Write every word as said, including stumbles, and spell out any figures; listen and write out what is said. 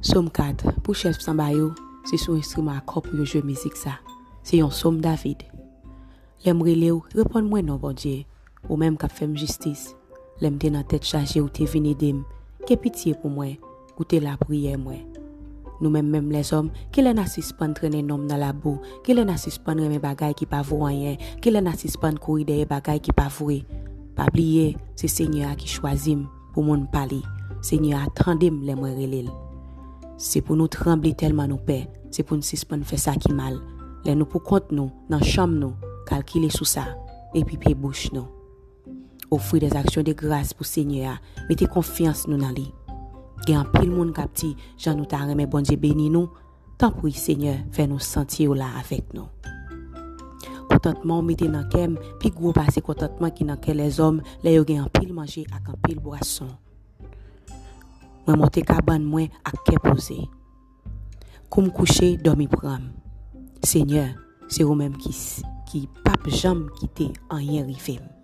Sòm kat, pou chèf sanba yo, se sou enstriman a kò pou yo jwe mizik sa. Se yon sòm David. Lè m rele w, reponn mwen non, Bondye, ou menm k ap fè m jistis. Lè m te nan tèt chaje, ou te vin ede m. Gen pitye pou mwen, koute lapriyè mwen. Nou menm, menm lèzòm, kilè n a sispann trennen non m nan labou? Kilè n a sispann renmen bagay ki pa vo anyen? Kilè n a sispann kouri dèyè bagay ki pa vre? Pa bliye, se Senyè a ki chwazi m pou moun pa li. Senyè a tande m lè mwen rele l. Se pou nou tranble tèlman nou pè. Se pou n sispann fè sa ki mal. Lè nou pou kont nou, nan chanm nou, kalkile sou sa, epi pye bouch nou. Ofri des actions de grâce pou Senyè a. Mete konfyans nou nan li. Gen anpil moun k ap di, jan nou ta renmen Bondye beni nou. Tanpri, Senyè, fè nou santi w la avèk nou. Kontantman w mete nan kè m pi gwo pase kontantman ki nan kè lèzòm lè yo gen anpil manje ak anpil bwason. Mwen monte kabann mwen ak kè poze. Kou m kouche, dòmi pran m. Senyè, se ou menm ki, ki p ap janm kite anyen rive m.